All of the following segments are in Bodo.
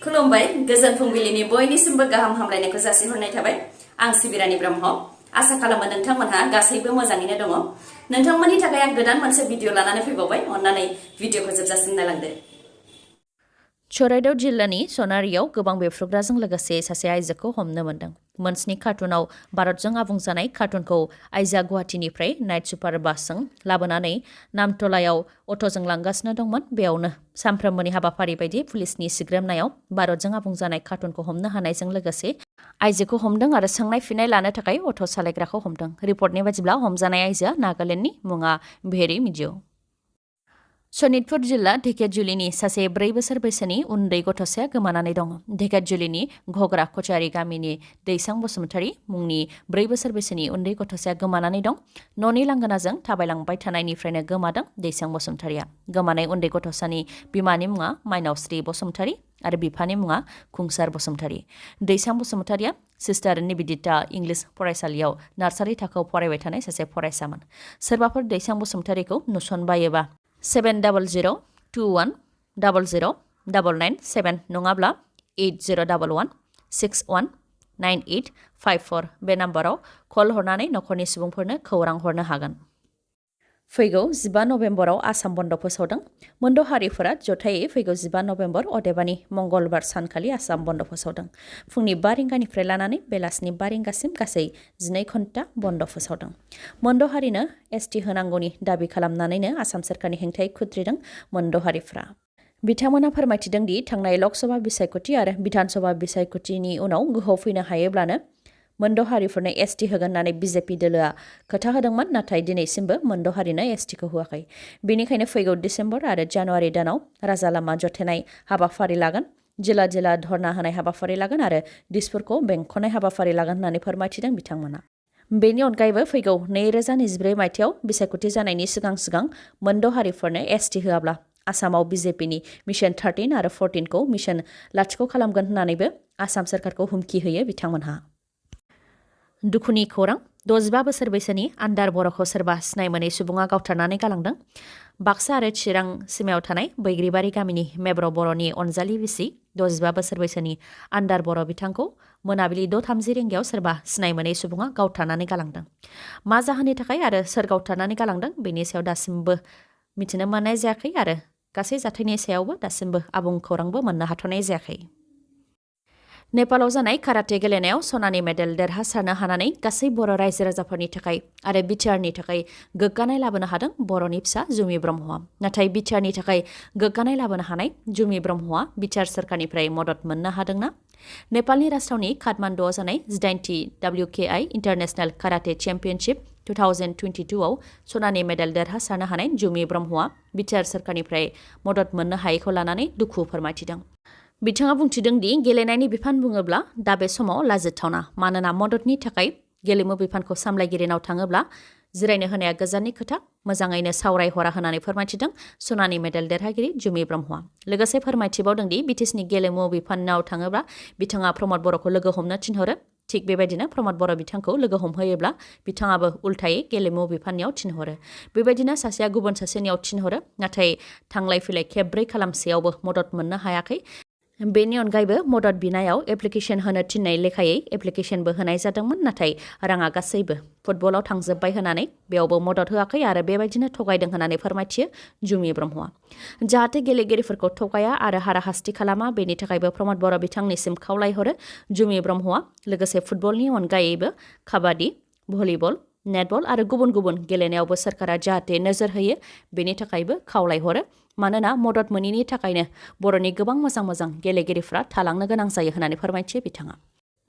खुलुमबाय गोजोन फुंबिलिनि बयनिसिमबो गाहाम हामलायनायखौ जासिहरनाय थाबाय आं सिबिरानि ब्रह्म आसा खालामो नोंथांमोनहा गासैबो मोजाङैनो दङ नोंथांमोननि थाखाय आं गोदान मोनसे भिडिअ लानानै फैबावबाय अन्नानै भिडिअखौ जोबजासिम नायलांदो चराइदेव जिल्लानि सनारियाव गोबां बेफ्रुग्राजों लोगोसे सासे आइजोखौ हमनो मोन्दों मोनस्नि कार्टुनाव भारतजों आबुं जानाय कार्टुनखौ आइजोआ गुवाहाटीनिफ्राय नाइट सुपार बासजों लाबोनानै नामटलायाव अट'जों लांगासिनो दंमोन बेयावनो सानफ्रोमबोनि हाबाफारि बायदि पुलिसनि सिग्रोमनायाव भारतजों आबुं जानाय कार्टुनखौ हमनो हानायजों लोगोसे आइजोखौ हमदों आरो सोंनाय फिननाय लानो थाखाय अट' सालायग्राखौ हमदों रिपर्टनि बायदिब्ला हमजानाय आइजोआ नागालेण्डनि मुङा भेरि मिजिउ सनितपुर जिल्ला ढेकियाजुलिनि सासे 4 बोसोर बैसोनि उन्दै गथ'साया गोमानानै दं ढेकियाजुलिनि घग्रा कचारी गामिनि दैसां बसुमतारी मुंनि 4 बोसोर बैसोनि उन्दै गथ'साया गोमानानै दं न'नि लांगोनाजों थाबायलांबाय थानायनिफ्रायनो गोमादों दैसां बसुमतारीया गोमानाय उन्दै गथ'सानि बिमानि मुङा माइनावस्रि बसुमतारी आरो बिफानि मुङा खुंसार बसुमतारी दैसां बसुमतारीया सिस्टार निबेदिता इंलिश फरायसालियाव नार्सारि थाखोआव फरायबाय थानाय सासे फरायसामोन सोरबाफोर दैसां बसुमतारीखौ नुसनबायोबा 70021009997 नङाब्ला 8011619854 बे नाम्बाराव कल हरनानै नखरनि सुबुंफोरनो खौरां हरनो हागोन फैगौ 15 नभेम्बराव आसाम बन्द फोसावदों मोनद' हारिफोरा जथायै फैगौ 15 नभेम्बर अदेबानि मंगलबार सानखालि आसाम बन्द फोसावदों फुंनि 5 रिंगानिफ्राय लानानै बेलासिनि 5 रिंगासिम गासै 12 घन्टा बन्द फोसावदों मोनद' हारिनो एसटि होनांगौनि दाबि खालामनानैनो आसाम सोरखारनि हेंथायै खुद्रिदों मोनद' हारिफ्रा बिथांमोना फोरमायथिदों दि थांनाय लकसभा बिसायख'थि आरो बिधानसभा बिसायख'थिनि उनाव गोहोआव फैनो हायोब्लानो मोनद' हारिफोरनो एसटि होगोन होननानै बिजेपि दोलोआ खोथा होदोंमोन नाथाय दिनैसिमबो मोनद' हारिनो एसटिखौ होआखै बेनिखायनो फैगौ डिसेम्बर आरो जानुवारि दानाव राजा लामा जथेनाय हाबाफारि लागोन जिल्ला जिल्ला धरना होनाय हाबाफारि लागोन आरो दिसपुरखौ बेंखनाय हाबाफारि लागोन होननानै फोरमायथिदों बिथांमोना बेनि अनगायैबो फैगौ 2024 मायथाइयाव बिसायख'थि जानायनि सिगां मोनद' हारिफोरनो एसटि होआब्ला आसामाव बिजेपिनि मिशन 13 आरो 14 खौ मिशन लाथिख' खालामगोन होननानैबो आसाम सोरखारखौ हुमखि होयो बिथांमोनहा दुखुनि खौरां 65 बोसोर बैसोनि आन्दार बर'खौ सोरबा सिनाय मोनै सुबुङा गावथारनानै गालांदों बाक्सा आरो चिरां सिमायाव थानाय बैग्रिबारि गामिनि मेब्र' बर'नि अनजालि बिसि 65 बोसोर बैसोनि आन्दार बर' बिथांखौ मोनाबिलि 6:30 रिंगायाव सोरबा सिनाय मोनै सुबुङा गावथारनानै गालांदों मा जाहोननि थाखाय आरो सोर गावथारनानै गालांदों बेनि सायाव दासिमबो मिथिनो मोननाय जायाखै आरो गासै जाथायनि सायावबो दासिमबो आबुं खौरांबो मोननो हाथ'नाय जायाखै नेपालाव जानाय काराटे गेलेनायाव सनानि मेडेल देरहासारनो हानानै गासै बर' रायजो राजाफोरनि थाखाय आरो बिटिआरनि थाखाय गोग्गानाय लाबोनो हादों बर'नि फिसा जुमि ब्रह्मआ नाथाय बिटिआरनि थाखाय गोग्गानाय लाबोनो हानाय जुमि ब्रह्मआ बिटिआर सोरखारनिफ्राय मदद मोननो हादोंना नेपालनि राजथावनि काठमान्डुआव जानाय 18थि WKI इन्टारनेशनेल काराटे चेम्पियनशिप 2022 आव सनानि मेडेल देरहासारनो हानाय जुमि ब्रह्मआ बिटिआर सोरखारनिफ्राय मदद मोननो हायैखौ लानानै दुखु फोरमायथिदों बिथाङा बुंथिदों दि गेलेनायनि बिफान बुङोब्ला दा बे समाव लाजिथावना मानोना मददनि थाखाय गेलेमु बिफानखौ सामलायगिरिनाव थाङोब्ला जिरायनो होनाया गोजाननि खोथा मोजाङैनो सावरायहरा होननानै फोरमायथिदों सनानि मेडेल देरहागिरि जुमि ब्रह्मआ लोगोसे फोरमायथिबावदों दि बिटिसिनि गेलेमु बिफानाव थाङोब्ला बिथाङा प्रमद बर'खौ लोगो हमनो थिनहरो थिग बेबायदिनो प्रमद बर' बिथांखौ लोगो हमहोयोब्ला बिथाङाबो उल्थायै गेलेमु बिफाननियाव थिनहरो बेबायदिनो सासेया गुबुन सासेनियाव थिनहरो नाथाय थांलाय फैलाय खेबब्रै खालामसेयावबो मदद मोननो हायाखै बेनि अनगायैबो मदद बिनायाव एप्लिकेशन होनो थिननाय लेखायै एप्लिकेशनबो होनाय जादोंमोन नाथाय राङा गासैबो फुटबलाव थांजोब्बाय होननानै बेयावबो मदद होआखै आरो बेबायदिनो थगायदों होननानै फोरमायथियो जुमि ब्रह्मआ जाहाथे गेलेगिरिफोरखौ थगाया आरो हाराहास्ति खालामा बेनि थाखायबो प्रमद बर' बिथांनिसिम खावलायहरो जुमि ब्रह्मआ लोगोसे फुटबलनि अनगायैबो काबादि भलिबल नेटबल आरो गुबुन गुबुन गेलेनायावबो सोरखारा जाहाथे नोजोर होयो बेनि थाखायबो खावलायहरो मानोना मदद मोनैनि थाखायनो बर'नि गोबां मोजां गेलेगिरिफ्रा थालांनो गोनां जायो होननानै फोरमायथियो बिथाङा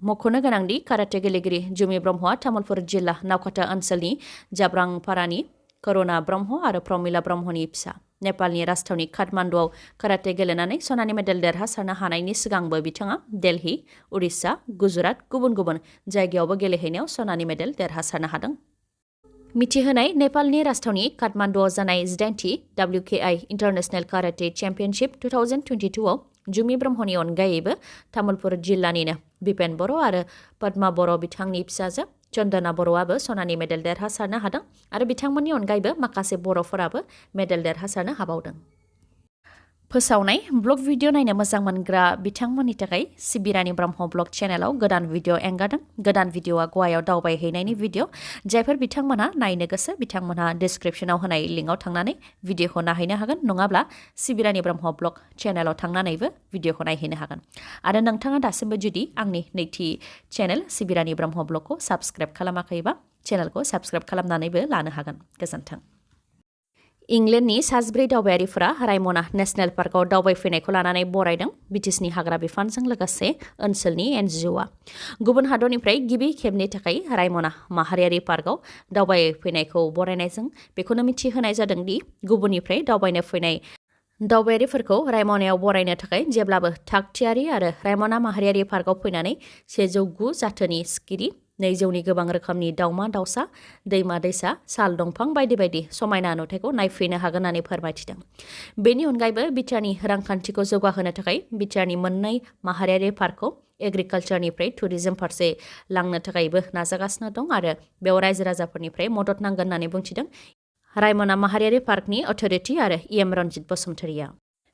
मख'नो गोनांदि काराटे गेलेगिरि जुमि ब्रह्मआ तामुलपुर जिल्ला नावकाटा ओनसोलनि जाब्रांपारानि करुणा ब्रह्म आरो प्रमिला ब्रह्मनि फिसा नेपालनि राजथावनि काठमान्डुआव काराटे गेलेनानै सनानि मेडेल देरहासारनो हानायनि सिगांबो बिथाङा दिल्ली उरिष्या गुजरात गुबुन जायगायावबो गेलेहैनायाव सनानि मेडेल देरहासारनो हादों मिथिहोनाय नेपालनि राजथावनि काठमान्डुआव जानाय 18थि WKI इन्टारनेशनेल काराटे चेम्पियनशिप 2022 आव जुमि ब्रह्मनि अनगायैबो तामुलपुर जिल्लानिनो बिपेन बर' आरो पद्मा बर' बिथांनि फिसाजो चन्दना बर'आबो सनानि मेडेल देरहासारनो हादों आरो बिथांमोननि अनगायैबो माखासे बर'फोराबो मेडेल देरहासारनो हाबावदों फोसावनाय ब्लग भिडिअ नायनो मोजां मोनग्रा बिथांमोननि थाखाय सिबिरानि ब्रह्म ब्लग चेनेलाव गोदान भिडिअ एंगारदों। गोदान भिडिअआ गवायाव दावबायहैनायनि भिडिअ। जायफोर बिथांमोनहा नायनो गोसो बिथांमोनहा डिस्क्रिप्शनाव होनाय लिंकआव थांनानै भिडिअखौ नायहैनो हागोन, नङाब्ला सिबिरानि ब्रह्म ब्लग चेनेलाव थांनानैबो भिडिअखौ नायहैनो हागोन। आरो नोंथाङा दासिमबो जुदि आंनि नैथि चेनेल सिबिरानि ब्रह्म ब्लगखौ साबस्क्राइब खालामाखैबा चेनेलखौ साबस्क्राइब खालामनानैबो लानो हागोन। गोजोन्थों। इंलेन्डनि साजिब्रै दावबायारिफोरा रायमना नेशनेल पार्कआव दावबायफैनायखौ लानानै बरायदों। बिटिसिनि हाग्रा बिफानजों लोगोसे ओनसोलनि एनजिअआ गुबुन हादरनिफ्राय गिबि खेबनि थाखाय रायमना माहारियारि पार्कआव दावबायफैनायखौ बरायनायजों बेखौनो मिथिहोनाय जादों दि गुबुननिफ्राय दावबायनो फैनाय दावबायारिफोरखौ रायमनायाव बरायनो थाखाय जेब्लाबो थागथियारि आरो रायमना माहारियारि पार्कआव फैनानै 109 जाथोनि सिखिरि, 200नि गोबां रोखोमनि दाउमा दाउसा, दैमा दैसा, साल दंफां बायदि बायदि समायना नुथायखौ नायफैनो हागोन होननानै फोरमायथिदों। बेनि अनगायैबो बिटिआरनि रांखान्थिखौ जौगाहोनो थाखाय बिटिआरनि मोननै माहारियारि पार्कखौ एग्रिकालचारनिफ्राय टुरिजम फारसे लांनो थाखायबो नाजागासिनो दं आरो बेयाव रायजो राजाफोरनिफ्राय मदद नांगोन होननानै बुंथिदों रायमना माहारियारि पार्कनि अथ'रिटि आरो इएम रनजित बसुमतारिया।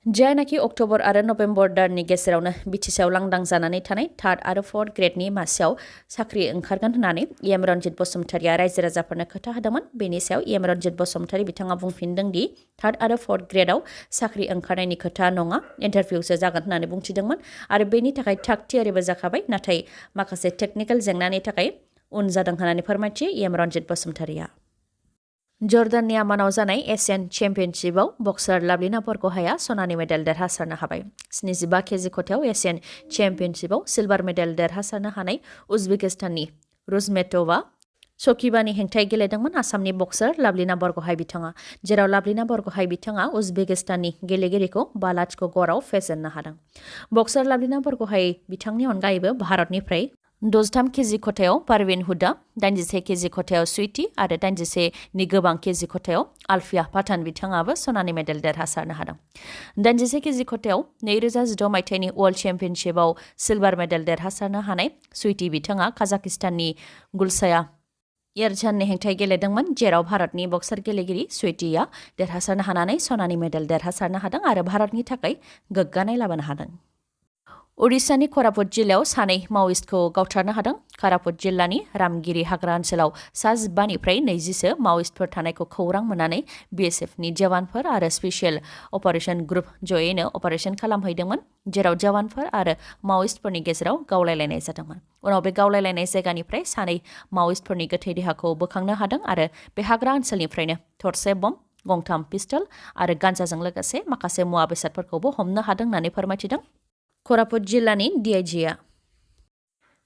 जायनाखि अक्ट'बर आरो नभेम्बर दाननि गेजेरावनो बिटिसिआव लांदां जानानै थानाय 3rd आरो 4th ग्रेडनि मासियाव साख्रि ओंखारगोन होननानै इएम रनजित बसुमतारिया रायजो राजाफोरनो खोथा होदोंमोन। बेनि सायाव इएम रनजित बसुमतारि बिथाङा बुंफिनदों दि 3rd आरो 4th ग्रेडआव साख्रि ओंखारनायनि खोथा नङा, इन्टारभिउसो जागोन होननानै बुंथिदोंमोन आरो बेनि थाखाय थागथियारिबो जाखाबाय, नाथाय माखासे टेकनिकेल जेंनानि थाखाय उन जादों होननानै फोरमायथियो इएम रनजित बसुमतारिया। जर्डाननि आमानाव जानाय एशियान चेम्पियनशिपआव बक्सार लाभलिना बरग'हाया सनानि मेडेल देरहासारनो हाबाय। 75 केजि खथायाव एशियान चेम्पियनशिपआव सिलभार मेडेल देरहासारनो हानाय उजबेकिस्ताननि रुजमेटोवा सकिबानि हेंथायै गेलेदोंमोन। आसामनि बक्सार लाभलिना बरग'हाय बिथाङा, जेराव लाभलिना बरग'हाय बिथाङा उजबेकिस्ताननि गेलेगिरिखौ 5-0 ग'राव फेजेननो हादों। बक्सार लाभलिना बरग'हाय बिथांनि अनगायैबो भारतनिफ्राय 63 केजि खथायाव पारवीन हुडा, 81 केजि खथायाव स्वीटी आरो 81नि गोबां केजि खथायाव आलफिया पाठान बिथाङाबो सनानि मेडेल देरहासारनो हादों। 81 केजि खथायाव 2016 मायथाइनि वर्ल्ड चेम्पियनशिपआव सिलभार मेडेल देरहासारनो हानाय स्वीटी बिथाङा काजाकिस्ताननि गुलसाया एरजाननि हेंथायै गेलेदोंमोन, जेराव भारतनि बक्सार गेलेगिरि स्वीटीआ देरहासारनो हानानै सनानि मेडेल देरहासारनो हादों आरो भारतनि थाखाय गोग्गानाय लाबोनो हादों। उडिशानि करापुट जिल्लायाव सानै मावइस्टखौ गावथारनो हादों। करापुट जिल्लानि रामगिरि हाग्रा ओनसोलाव सा 15निफ्राय 20सो मावइस्टफोर थानायखौ खौरां मोननानै बिएसएफनि जवानफोर आरो स्पेसियेल अपारेशन ग्रुप जयैनो अपारेशन खालामहैदोंमोन, जेराव जवानफोर आरो मावइस्टफोरनि गेजेराव गावलायलायनाय जादोंमोन। उनाव बे गावलायलायनाय जायगानिफ्राय सानै मावइस्टफोरनि गोथै देहाखौ बोखांनो हादों आरो बे हाग्रा ओनसोलनिफ्रायनो थरसे बम, गंथाम पिस्तल आरो गान्जाजों लोगोसे माखासे मुवा बेसादफोरखौबो हमनो हादों होननानै फोरमायथिदों करापुट जिल्लानि डिआइजिआ।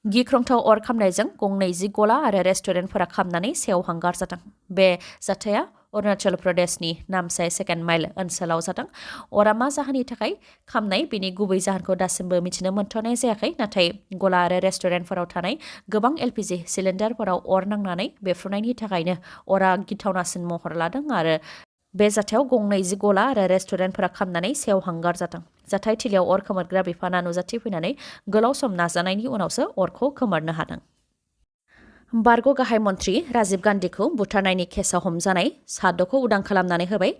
गिख्रंथाव अर खामनायजों गंनै गला आरो रेस्टुरेन्टफोरा खामनानै सेवहांगार जादों। बे जाथाया अरुणाचल प्रदेशनि नामसाय सेकेन्ड माइल ओनसोलाव जादों। अरा मा जाहोननि थाखाय खामनाय बेनि गुबै जाहोनखौ दासिमबो मिथिनो मोनथ'नाय जायाखै, नाथाय गला आरो रेस्टुरेन्टफोराव थानाय गोबां एलपिजि सिलिन्डारफोराव अर नांनानै बेफ्रुनायनि थाखायनो अरा गिथावनासिन महर लादों आरो बे जाथायाव गंनै गला आरो रेस्टुरेन्टफोरा खामनानै सेवहांगार जादों। जाथाय थिलियाव अर खोमोरग्रा बिफाना नुजाथिफैनानै गोलाव सम नाजानायनि उनावसो अरखौ खोमोरनो हादों। बारग' गाहाय मन्थ्रि राजीव गान्धीखौ बुथारनायनि केसआव हमजानाय साद'खौ उदां खालामनानै होबाय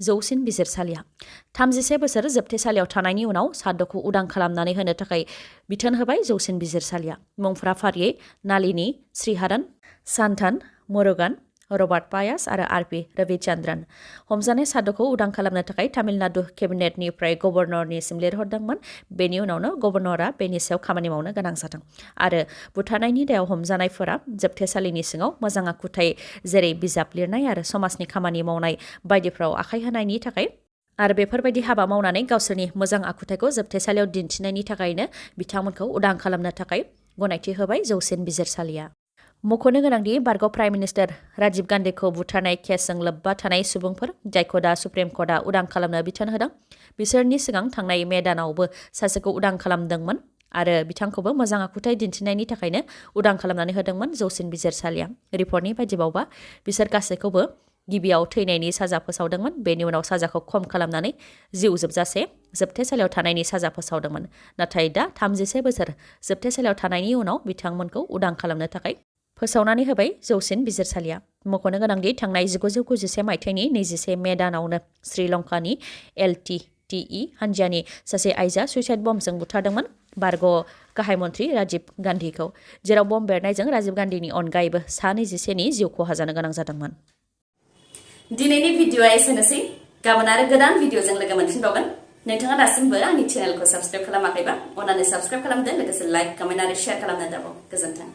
जौसिन बिजिरसालिया। 31 बोसोर जोबथेसालियाव थानायनि उनाव साद'खौ उदां खालामनानै होनो थाखाय बिथोन होबाय जौसिन बिजिरसालिया। मुंफोरा फारियै नालिनी श्रीहरन, सान्तान मुरुगन, रबार्ट पायास आरो आरपि रविचन्द्रन। हमजानाय साद'खौ उदां खालामनो थाखाय तामिलनाडु केबिनेटनिफ्राय गभर्नरनिसिम लिरहरदोंमोन। बेनि उनावनो गभर्नरआ बेनि सायाव खामानि मावनो गोनां जादों आरो बुथारनायनि दायाव हमजानायफोरा जोबथेसालिनि सिङाव मोजां आखुथाय जेरै बिजाब लिरनाय आरो समाजनि खामानि मावनाय बायदिफ्राव आखाय होनायनि थाखाय आरो बेफोरबायदि हाबा मावनानै गावसोरनि मोजां आखुथायखौ जोबथेसालियाव दिन्थिनायनि थाखायनो बिथांमोनखौ उदां खालामनो थाखाय गनायथि होबाय जौसिन बिजिरसालिया। मख'नो गोनांदि बारग' प्राइम मिनिस्टार राजीव गान्धीखौ बुथारनाय केसजों लोब्बा थानाय सुबुंफोर जायखौ दा सुप्रिम कर्टआ उदां खालामनो बिथोन होदों, बिसोरनि सिगां थांनाय मे दानावबो सासेखौ उदां खालामदोंमोन आरो बिथांखौबो मोजां आखुथाय दिन्थिनायनि थाखायनो उदां खालामनानै होदोंमोन जौसिन बिजिरसालिया। रिपर्टनि बायदिबावबा बिसोर गासैखौबो गिबियाव थैनायनि साजा फोसावदोंमोन, बेनि उनाव साजाखौ खम खालामनानै जिउ जोबजासे जोबथेसालियाव थानायनि साजा फोसावदोंमोन, नाथाय दा 31 बोसोर जोबथेसालियाव थानायनि उनाव बिथांमोनखौ उदां खालामनो थाखाय फोसावनानै होबाय जौसिन बिजिरसालिया। मख'नो गोनांदि थांनाय 1991 मायथाइनि 21 मे दानावनो श्रीलंकानि एलटि TE हानजानि सासे आइजोआ सुइसाइड बम्बजों बुथारदोंमोन बारग' गाहाय मन्थ्रि राजीव गान्धीखौ जेराव बम्ब बेरनायजों राजीव गान्धीनि अनगायैबो सा 22नि जिउ खहा जानो गोनां जादोंमोन। दिनैनि भिडिअ'आ एसेनोसै गाबोन आरो गोदान भिडिअ'जों लोगो मोनफिनबावगोन। नोंथाङा दासिमबो आंनि चेनेलखौ साबस्क्राइब खालामाखैबा अन्नानै साबस्क्राइब खालामदो लोगोसे लाइक कमेन्ट आरो शेयार खालामनो दाबाव। गोजोन्थों।